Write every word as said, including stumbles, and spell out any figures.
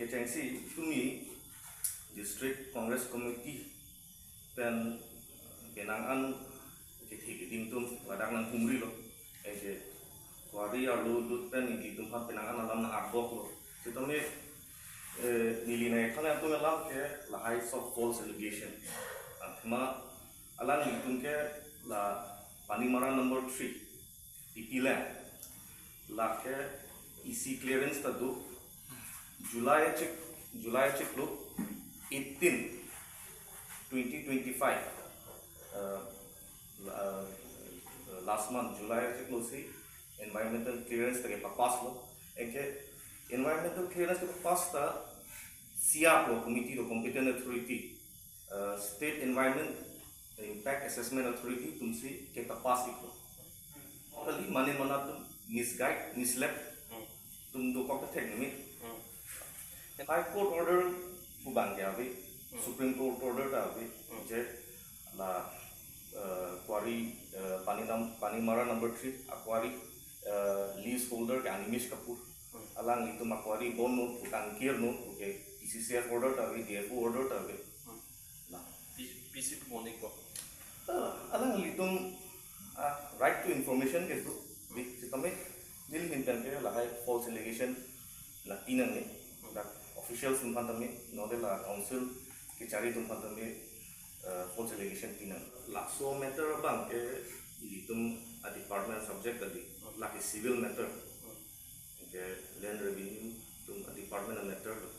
Kechengsi tumi District Congress Committee pen penang an kethe keding atum ladak nangkumrilo. Anke quarry arlo lut pen ilitum aphan penang an alam nang-arboklo. Sitame, eh, neli nangkethan atum alam ke lahai sob false allegation. Athema alanglitum ke la Panimara number three, P P land, lake E C clearance ta do, July achik, July achiklo, eighteen, twenty twenty-five, uh, uh, last month, July achiklosi environmental clearance ta kepapasslo. Anke environmental clearance kepapass ta SEAP lo, committee lo, competent authority, uh, State Environment Impact Assessment Authority atumsi kepapass iklo. Kali mane mane atum misguide, misled atum dokok ta thek nimi. High Court order pu abang ke ave, Supreme Court order ta ave, je la, eh, quarry, eh, Pani Nam-, Panimara number three a-quarry, eh, leaseholder ke Animesh Kapoor. Alanglitum a-quarry bondunlo pu kangkirlo pu ke P C C F order ta ave, D F O order ta ave. La. P-, P C P monik ko. Ah, alanglitum, ah, right to information ke do. Di, sitame neli ahin pen ke lahai false allegation nangpi nangne. Dak officials atum aphan tame, node la council kachari atum aphan tame, eh, false allegation pi nang. Laso matter abang ke ilitum a-department subject tadi, lake civil matter. Ke land revenue atum a-department a-matter lo.